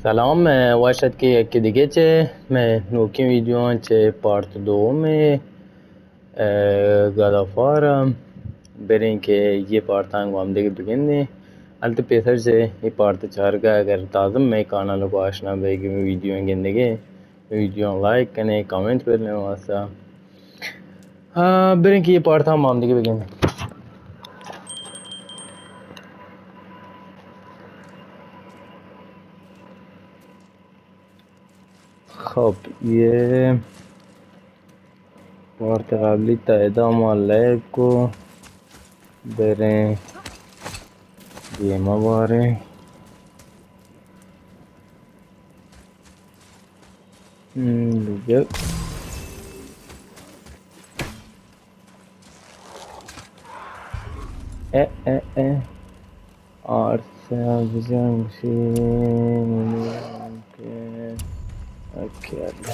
سلام، مئے وش اتک یکے دگہ چہ مئے نوکیں ویڈیو آں چہ پارٹ دوم ءَ، اے، گاڈ آف وار ءَ۔ بریں کہ یہ پارٹاں گوں ہم دگہ بگندیں۔ البتہ پیسر چہ یہ پارٹ چارگا اگر تازہ مئے کانال کو آشنا بئے کہ ویڈیو گندگے، ویڈیو لائک کنے، کمنٹ کرنے واسطہ۔ ہاں، بریں کہ یہ پارٹاں ہم دگہ بگندیں۔ خب، یہ پارت قبلی تا ادا ما لیب کو، بریں دیما باریں۔ ہم، دیگہ۔ اے، اے، اے۔ آرت بزن شی۔ اوکے، اللہ۔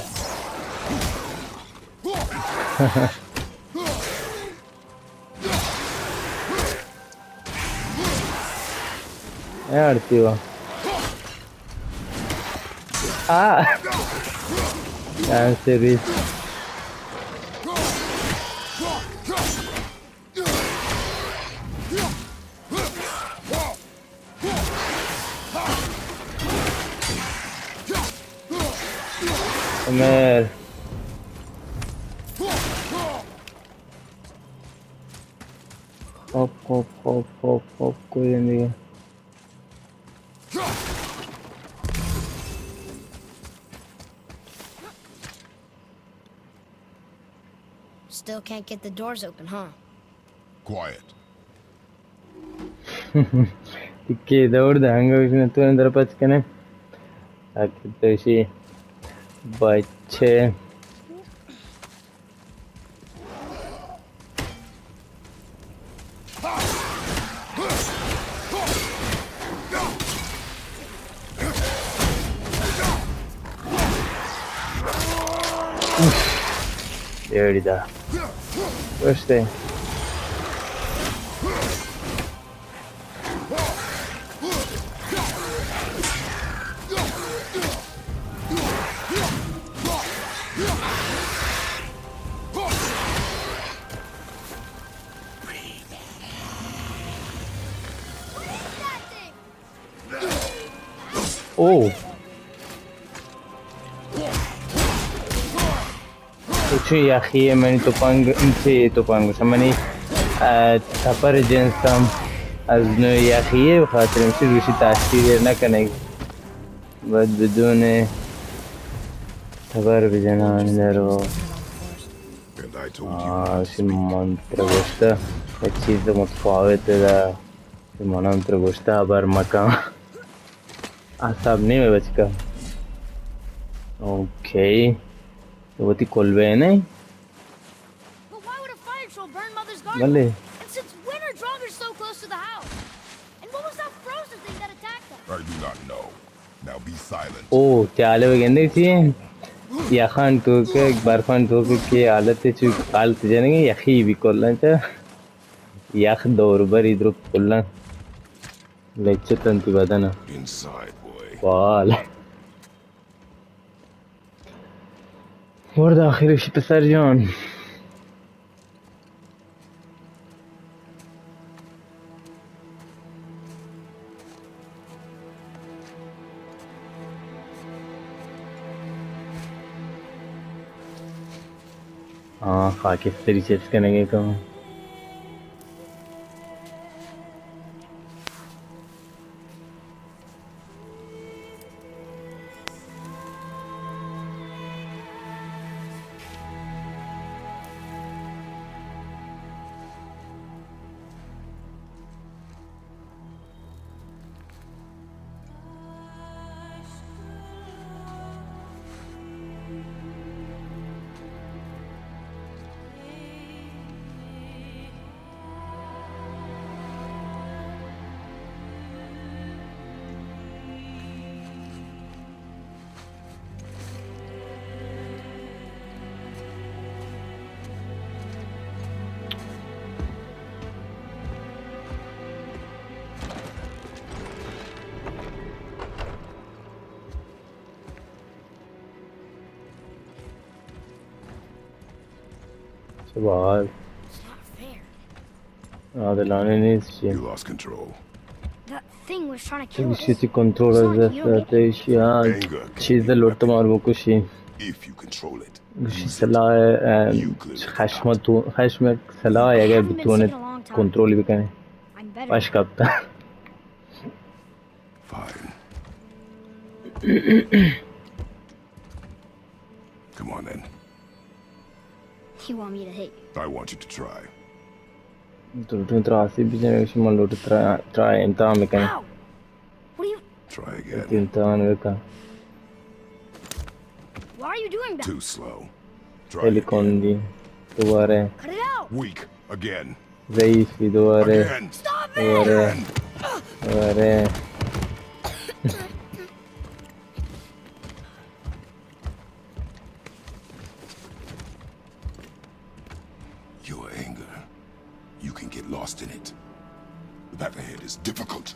اے آرتی وا۔ آ۔ آ، سیریس۔ عمر۔ خوب، خوب، خوب، خوب، خوب، کوئی نہیں۔ Still can't get the doors open, huh? Quiet. کہ دور دہنگا وشنا تو اندر پچ کنے۔ اکی توشی بچے۔ اوف۔ ایڑی دا۔ پشتے۔ او۔ تو چو یخی ءَ منی تپنگ، چے تپنگ گوشاں، منی، آ، تپر جنس ہم از نو یخی ءَ، بخاطر ہمشی گوشی تاثیر نہ کنگ۔ باید بدون تبر بجنان درو۔ آ، اشی من ترا گوشتہ، یک چیز متفاوت دا۔ من ہم ترا گوشتہ، ہبر مکن۔ اعصاب نیمے بچکا۔ اوکے۔ تو وتی کلبہ نہیں؟ But why would a fire troll burn Mother's garden? بلے۔ And since when are joggers so close to the house? And what was that frozen thing that attacked us? I do not know. Now be silent. او، چالو گندے چی؟ یخان توکہ، برفان توکہ کہ حالت چو حالت جنگے یخی بی کلن چا۔ یخ دور بری درو کلن۔ لچتن تی بدن۔ Inside, boy. بال۔ مرد آخر اشی پسر جان۔ آ، خاکستری چست کنگے کم۔ باز عادلانه نیست چی. You lost control. That thing was trying to kill us. ایشی تی کنترل از دست داته ایشی. ها، چیز لوٹ مار بکشی. If you control it, گوشی سلاح، ام، خشم تو، خشم یک سلاح اگر بتونه کنترل بکنه. پش کپتا. Fine. Come on then. You want me to hit you? I want you to try. تو لوٹی ترا آسیب بجنه، شما لوٹی ترا، ترا امتحان بکنه. Ow! What are you... Try again. امتحان بکن. Why are you doing that? Too slow. Try again. خیلی کندی. دوباره. Cut it out! Weak again. ضعیفی دوباره. Again. Stop it! دوباره. دوباره. Your anger, you can get lost in it. The path ahead is difficult.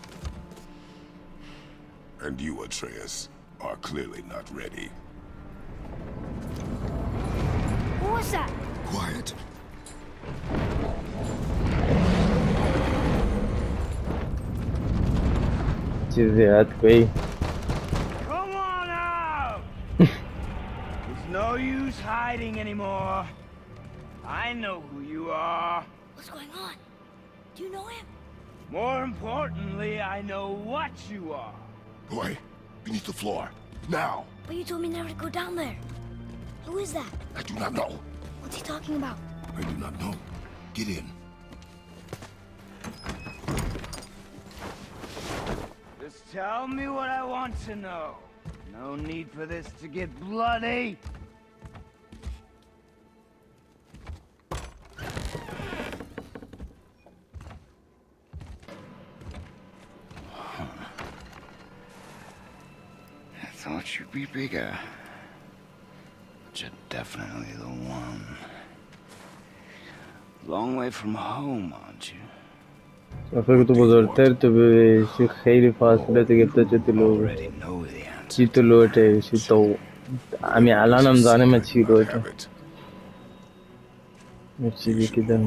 And you, Atreus, are clearly not ready. What was that? Quiet. چیزی هست کوئی؟ Come on out! There's no use hiding anymore. I know who you are. What's going on? Do you know him? More importantly, I know what you are. Boy, beneath the floor. Now! But you told me never to go down there. Who is that? I do not know. What's he talking about? I do not know. Get in. Just tell me what I want to know. No need for this to get bloody. I thought you'd be bigger. But you're definitely the one. Long way from home, aren't you? من فکر تو بزرگتر تو ببی، چی خیلی فاصله تو گرفته چه تو لوگ. چی تو لوٹه، چی تو. همین الان هم زانه من چی لوٹه. یک چیزی که در،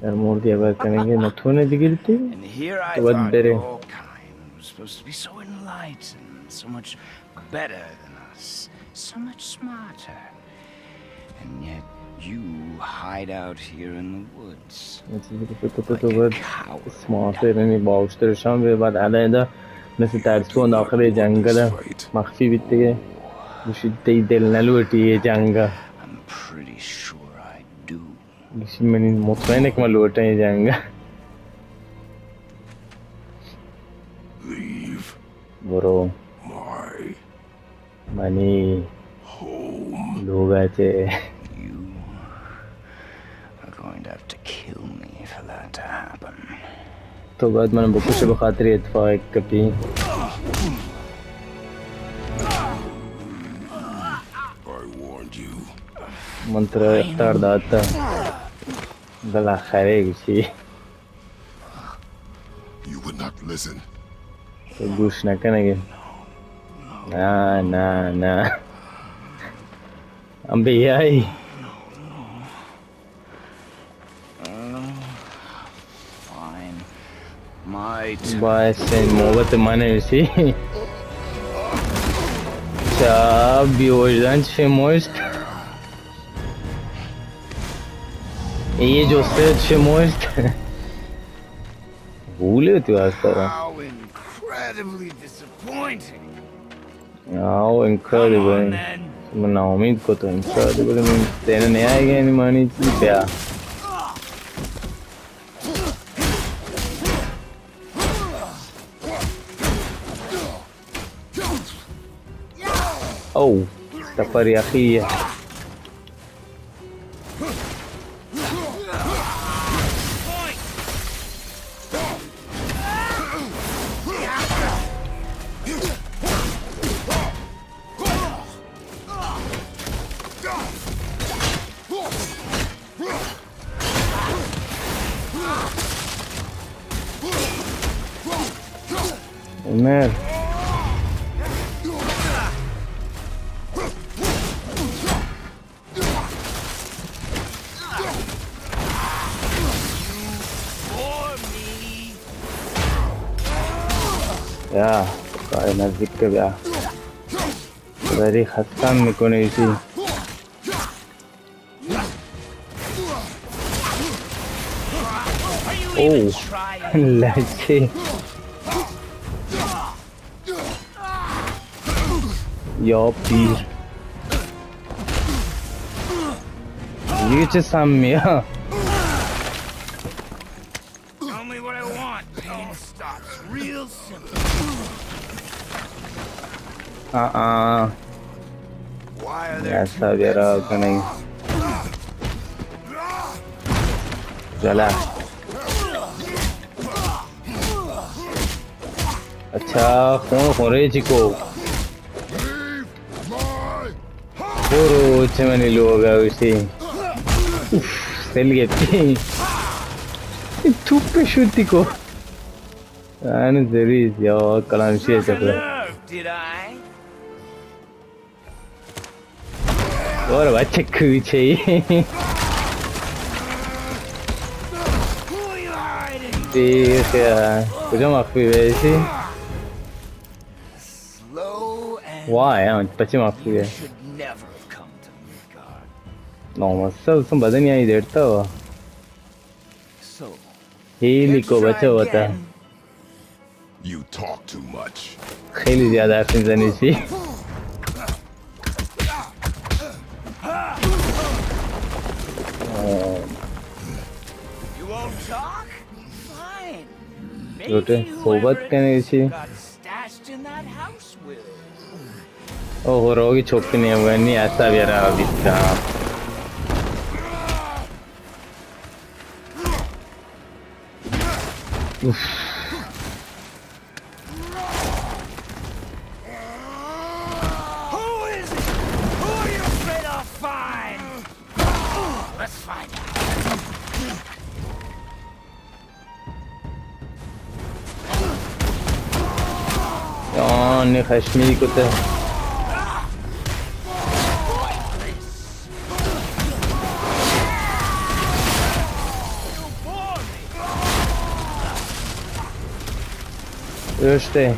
در مورد خبر کنگی نتونه بگیرتی. تو باید بره. Supposed to be so enlightened, so much better than us, so much smarter. And yet you hide out here in the woods. یک چیزی که فکر تو باید اسمارتر، یعنی باهوشتر شان به بعد علیحده مثل ترسو داخل جنگل مخفی بیت دیگه. گوشی تی دل نلوٹی یه جنگ. I'm pretty sure I do. گوشی منی مطمئنه که من لوٹاں یه جنگ. Leave. برو. My. منی. Home. لوگا چه. You are going to have to kill me for that to happen. تو باید من بکشی بخاطر اتفاق کپی. I warned you. من ترا اختار داتا. بالاخره گوشی. You would not listen. تو گوش نکنگی. نه، نه، نه. ام بیایی. Fine. My turn. باعث محبت من اسی. چا بی وجدان چه مشت. یه جسته چه مشت. بوله تو از طرف. How incredibly disappointing. آو، انکریڈیبل. من ناامید کو تو انکریڈیبل، من تینا نیائے گا، یعنی مانی چی پیا. او، تپر یخی. عمر. آه، کار نزدیک بیا. بری خستم می‌کنه ایشی. اوه. لچه. یا پیر. دیگه چه سمی ها؟ Tell me what I want. Pain stops real simple. آه، آه. Why are there ایسا بیرا کنی. جلا. اچھا، خون خوره چی کو. برو چه منی لوگا گوشتی. اوف، سل گپتی. توپ شوتی کو. آن زریز یا کلام شیئر چکر. Did I? برو بچه کوچه ای. Who are you hiding? دیگه کجا مخفی بیشی؟ Slow and وای، هم پچه مخفی بیشی. Should never have come to Midgard. نامستر سم بدن یعنی دیرتا و. So, هیلی کو بچه ہوتا. You talk too much. خیلی زیادہ حرف می‌زنی چی؟ You won't talk? Fine. لوٹے، صحبت کرنے چی؟ Maybe whoever this got stashed in that house will. او، روگی چوکی نہیں ہوگا، نہیں ایسا بھی رہا بیتا. اوف. Who is it? Who are you afraid of? Fine. Let's find out. آن خشمی کته. رشته.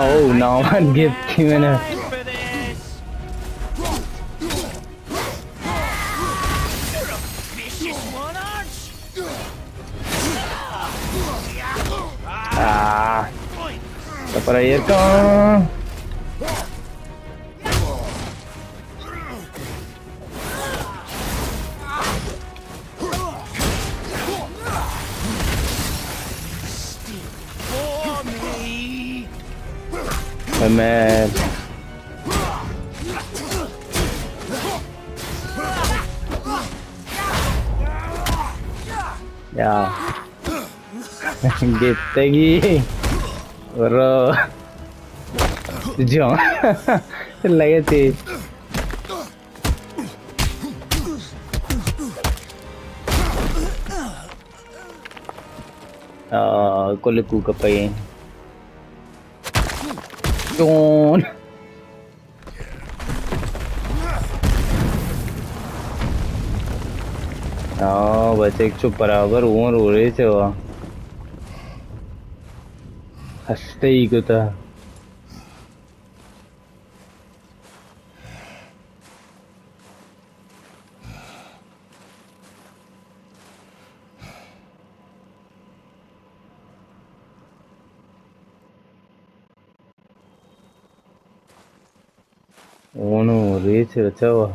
Oh no, من گپتی منه. آه. تپر ایر کن. Oh, man. یا. گپتگی. برو. جان. لگتی. آ، کل کوکا پئی. چون. آ، بچک چو برابر اون رو رہے چوا. ہستے ہی کتا. اونو ریچ رچوا.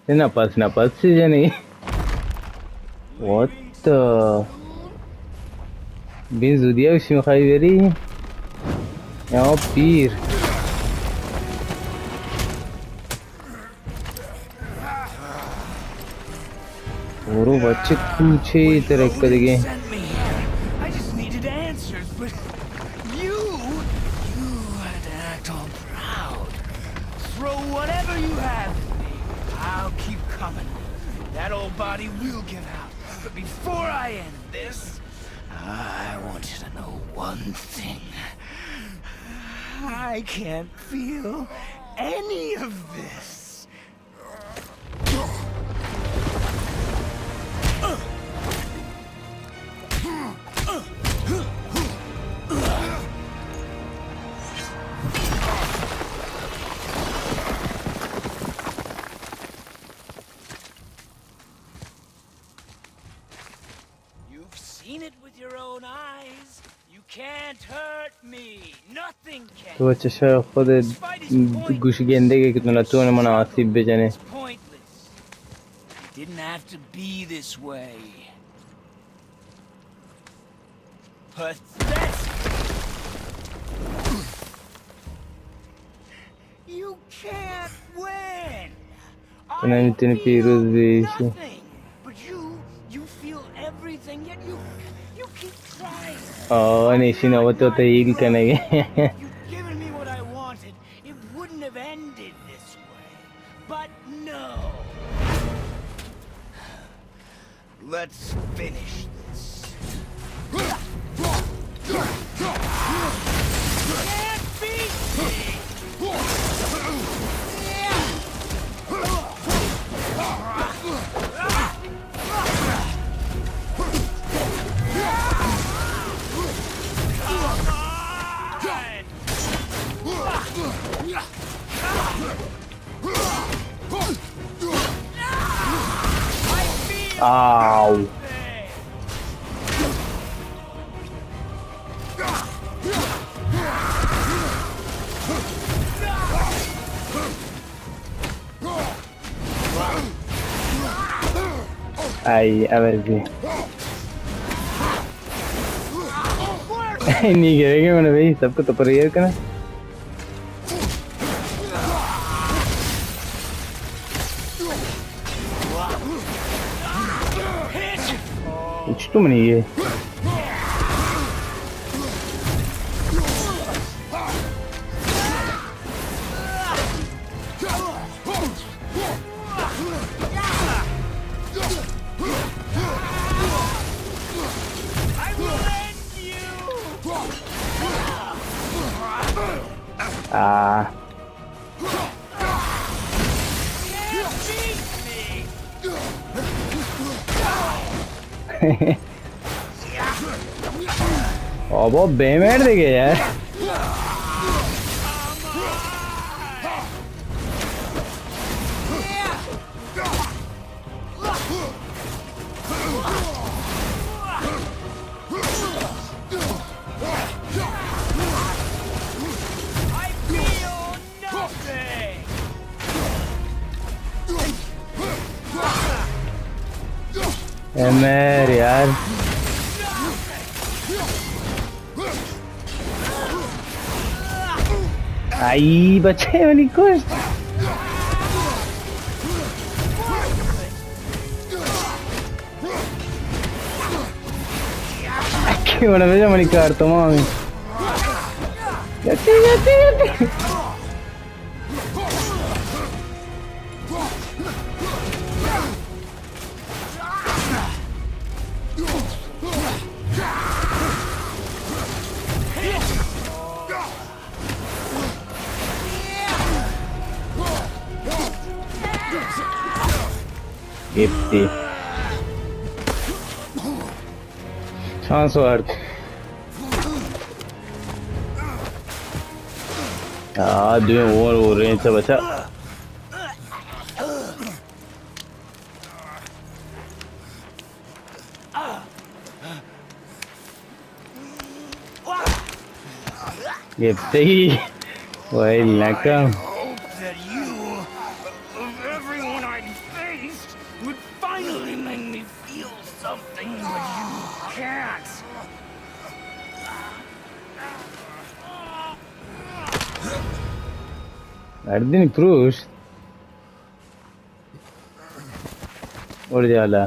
نفس نفس سی جنی. What the؟ بین زودیا بشی مخائی بری. یا پیر. برو بچے کوچے ترک دیگه. Sent me here. I just needed answers, but you, you Don't proud. Throw whatever you have at me. I'll keep coming. That old body will give out. But before I end this, I want you to know one thing. I can't feel any of this. You've seen it with your own eyes. You can't hurt me. Nothing can. تو چشا خود گوش گندگی که تو نتوانی من آسیب بجنی. It's pointless. It didn't have to be this way. Pathetic. You can't win. تو نمی‌تونی پیروز بشی. Nothing. But you, you feel everything, yet you, you keep trying. آه، نیشی نوبت تو تحلیل کنگی. You'd given me what I wanted, it wouldn't have ended this way. But no. Let's finish this. Can't beat me! آو. آئی، عوضی. نہیں گرے گے، میں نے بھائی سب کو تو پر ایر کرنا. چطور منی یہ؟ آ. بابا، بمر دیگه یار. اے مہر یار. آئی بچے منی کشت. اکی وڑا بجا منی کار تمام. یتی، یتی، یتی. گپتی. چانس وارت. آ، دوی اور، اور رینچ بچا. گپتگی. ویل نکن. Hope that you, of everyone I faced, would finally make me feel something, but you can't. مردین پروش. اوڑ جالا.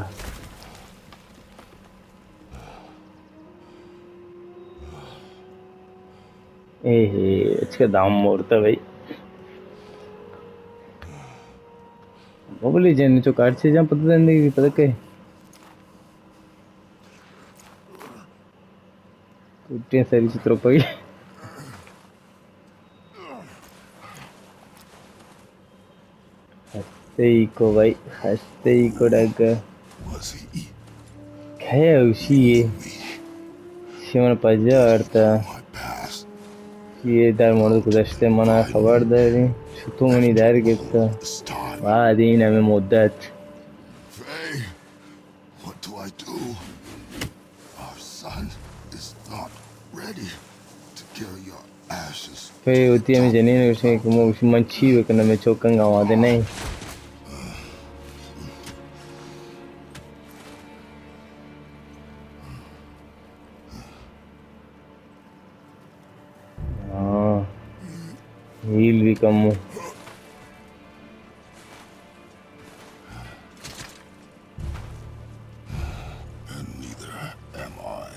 اے ہے، اچھا دام مورتا بھائی۔ ببلی جن چو کارچے جان پتہ زندگی پتہ کہ ٹوٹیں سری چترو پئی۔ ہستے کو بھائی، ہستے کو ڈگا۔ کھے اوشی ہے؟ شمن پجا آرتا۔ یہ در مورد گذشتہ منا خبر داری۔ شتو منی در گپتا۔ بعد این ہمیں مدت۔ What do I do? Our son is not ready to carry your ashes. پہ وتی ہمیں جنین گوشیں کہ مو گوشی من چی بکنم، میں چوکنگ آمادہ نہیں۔ ہاں، ہیل بھی کم ہو۔ And neither am I.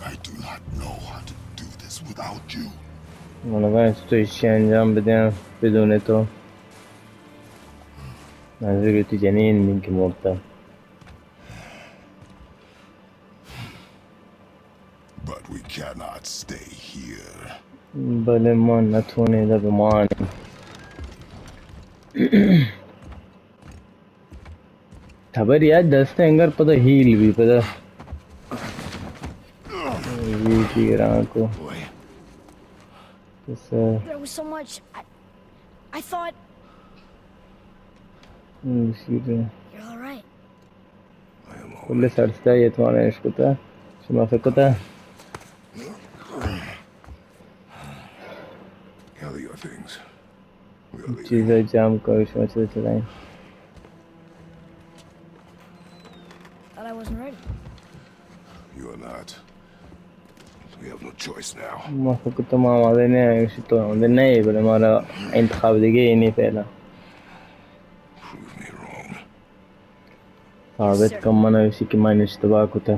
I do not know how to do this without you. من نزاناں چطور ایشی انجام بدیاں بدون تو۔ نزدیک وتی جنین من کہ مرتا۔ But we cannot stay here. بلے ما نتوانیں ادا بمانیں۔ خبر یاد دست انگر پدا ہیل بی پدا۔ یہ جی رانکو۔ Boy. Yes, sir. There was so much. I, I thought. Hmm, see there. You're all right. کل سرسدائی اتوان اش کتا، شما فکر کتا۔ Gather your things. We are leaving. چیزا جام کرو، شما چیزا چلائیں۔ Thought I wasn't ready. You are not. We have no choice now. ما فکر تو ما آمادہ نہیں، اسی تو آمادہ نہیں، بلے ہمارا انتخاب دیگه ہی نہیں پہلا۔ Prove me wrong. ثابت کن من ایشی کہ من اشتباہ کتا۔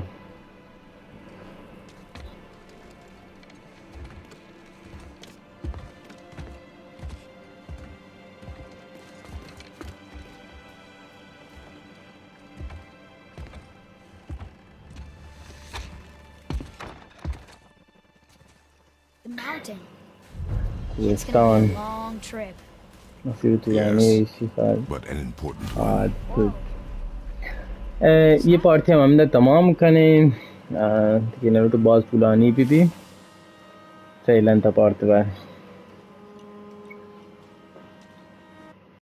The mountain. It's gonna be a long trip. Kohistan. مسیر طولانی، ایشی سال۔ But an important one. آد۔ اے، یہ پارٹی ہم ہمدا تمام کنیں۔ آ، کہ نہ تو باز طولانی بھی بھی۔ سیلن تا پارٹ بار۔